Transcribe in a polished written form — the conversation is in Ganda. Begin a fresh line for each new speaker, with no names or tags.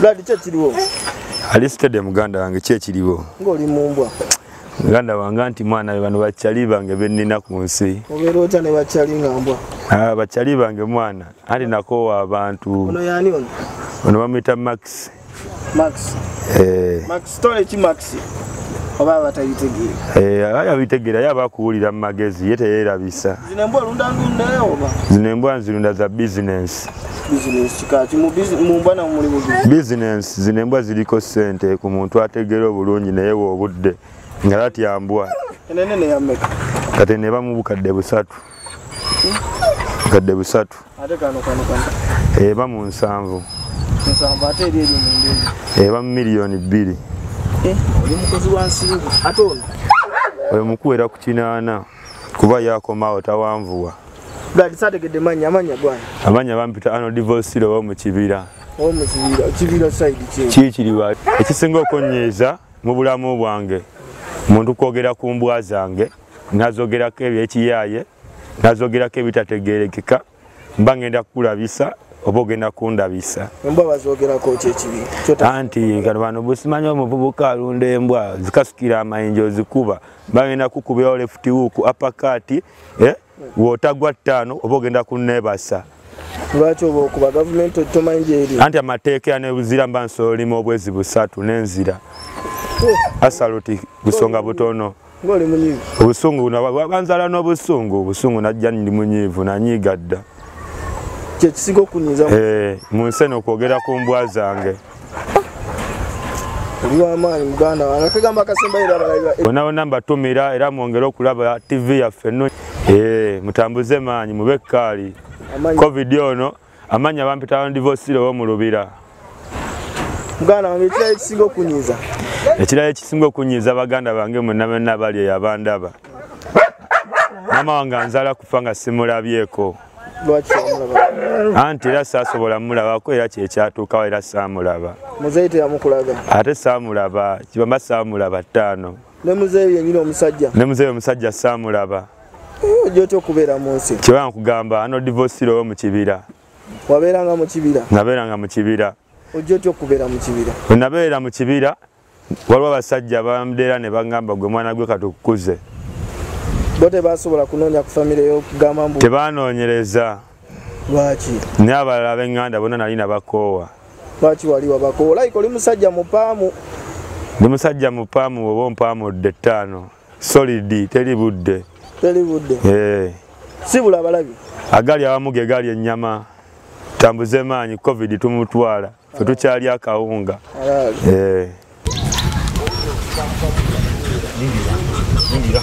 Blood ki ekiriwo?
Alisitede muganda wange ki ekiriwo?
Ng'oli mu mbwa.
Muganda wange anti mwana bano bakyali bange bennina ku nsi.
Obeera otya ne bakyali nga mbwa?
Ah, bakyali bange mwana anti nakoowa abantu.
Ono y'ani ono?
Ono bamuyita Max.
Max.
Eh.
Max tole ki Max? Oba batabitegeera.
Eh, abitegeera yaba akuwulira mu magezi ye teyeerabisa.
Zino embwa olunda ndunda oba?
Zino embwa nzirunda za business.
Business kika mu mbwa na muli business.
Business zino embwa ziriko ssente ku muntu ategeera obulungi naye obudde. Nga latya mbwa.
Enene ya mmeka?
Kati neba mu bukadde busatu. Bukadde busatu.
Ate kano kano kano.
Eba mu 7.
7 ate eri eri mu ndende.
Eba mu 2,000,000.
Oli mukozi wa nsingo ate ono?
Oyo mukuwera ku 8 kuba yakomaawo tawanvuwa.
Blood sategedde mannya amanya gwange.
Amanya bampita ano divorce oba mu kibira.
Oba mu kibira, kibira side ki?
Kikiriwa. Ekisinga okunyiiza mu bulamu bwange muntu kwogera ku mbwa zange nazogerako ebyekiyaaye nazogerako ebitategeerekeka mba ngenda kukulabisa oba ogenda kundabisa.
Embwa bazogerako ki ekibi?
Anti kano bano busimanyi omuvubuka alunda embwa zikasukira amayinja ozikuba bagenda kukubirawo left hook uppercut w'otagwa 5 oba ogenda kunneebasa.
Lwaki oba okuba gavumenti tomanyi gy'eri?
Anti amateeka n'ebuzira mba nsobola olima obwezi 3 n'enzira. Asaluti busonga butono.
Ng'oli munyiivu.
Obusungu banzaala n'obusungu, obusungu najja ndi munyiivu nanyiiga dda.
Kye kisinga okunyiiza?
Mu nsi eno okwogera ku mbwa zange.
Oli w'amaanyi muganda wange. Akagamba akasembayo era abalabi
bonna bonna mbatumira era mwongere okulaba TV yaffe ennungi. Mutambuze maanyi mube kkaali. Covid ono amannya bampita divorce oba mu lubira.
Muganda wange ekirala ekisinga okunyiiza?
Ekirala ekisinga okunyiiza baganda bange mwenna mwenna bali eyo abandaba. Maama wange anzaala kufa nga simulabyeko.
Lwaki wamulaba?
Anti era saasobola mulabako era kyekyatuukawo era saamulaba.
Muzeeyi teyamukulaga?
Ate saamulaba, kibamba saamulaba 5.
Ne muzeeyi yennyini omusajja?
Ne muzeeyi omusajja saamulaba.
Ojja otya okubeera mu nsi?
Kiba nkugamba ano divorce oba mu kibira.
Wabeeranga mu kibira?
Nabeeranga mu kibira.
Ojja otya okubeera mu kibira?
Bwe nabeera mu kibira waliwo abasajja bamdeera ne baŋŋamba gwe mwana gwe katukukuze.
Bo tebasobola kunoonya ku famire y'okugamba mbu?
Tebanoonyereza.
Lwaki?
Naye abalala ab'eŋŋanda bonna nali nabakoowa.
Lwaki wali wabakoowa? Olayika oli musajja mupaamu.
Ndi musajja mupaamu oba ompaamudde 5. Solidi, teri budde.
Teri budde? Sibula abalabi?
Agali awamu ge gali ennyama. Tambuze maanyi, Covid tumutwala. Ffe tukyali akawunga.
Alaali.
Lingira.